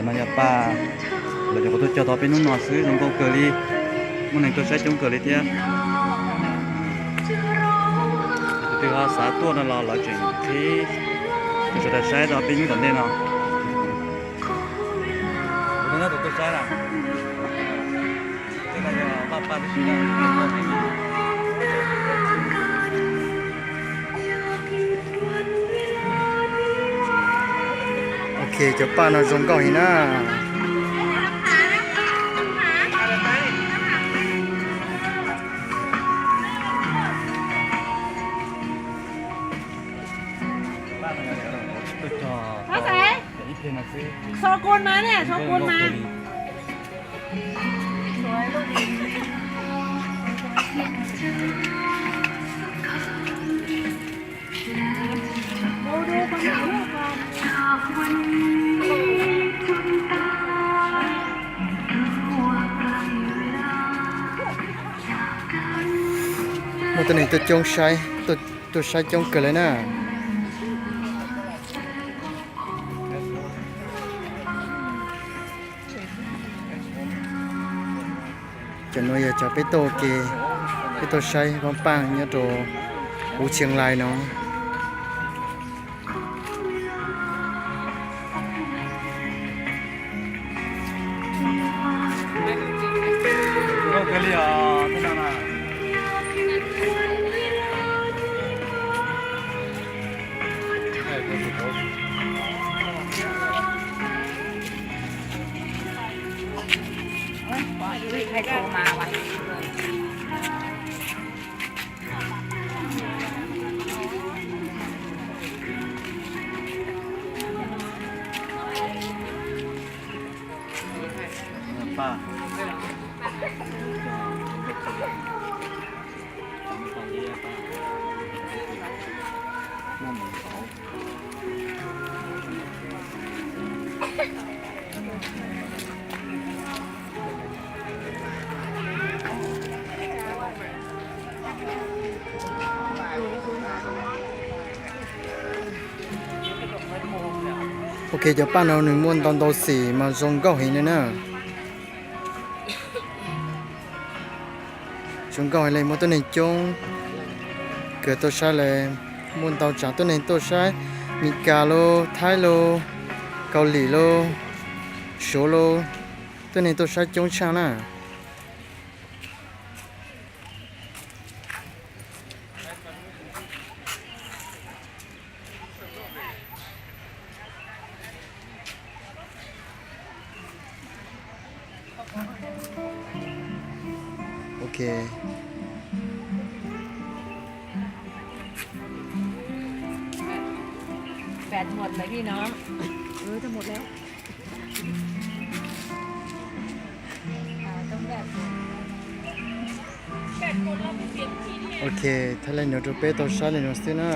Yog Paj, lawv nyuam qhuav tuaj cog tau peb hnub no xwb, zoo nkauj kawg li, muaj neeg tuaj saib coob kawg li thiab. Tus twg ho xav tuaj no los lawv tseem qhib, tseem sawv daws saib tau peb hnub tom ntej no. Kuv tus nyob tus tuaj saib na. Ok, cov paj no zoo nkauj heev na. Muaj tuab neeg tuaj coob saib, tuaj saib coob kawg li na. Cov nuav yog cov peb tuaj ua ke, peb tuaj saib vaaj paaj nyob rau huv Chiang Rai no. Ok, cov paj no nws muaj ntau ntau xim mas zoo nkauj heev li na. Zoo nkauj heev li, muaj tuab neeg coob kawg tuaj saib li, muaj ntau tsav tuab neeg tuaj saib, Mis Kas los, Thaib los, Kaus Lim los, Suav los, tuab neeg tuaj saib coob tshaj na. Ok. Ok, thaij li no rau peb tau saib li no xwb na.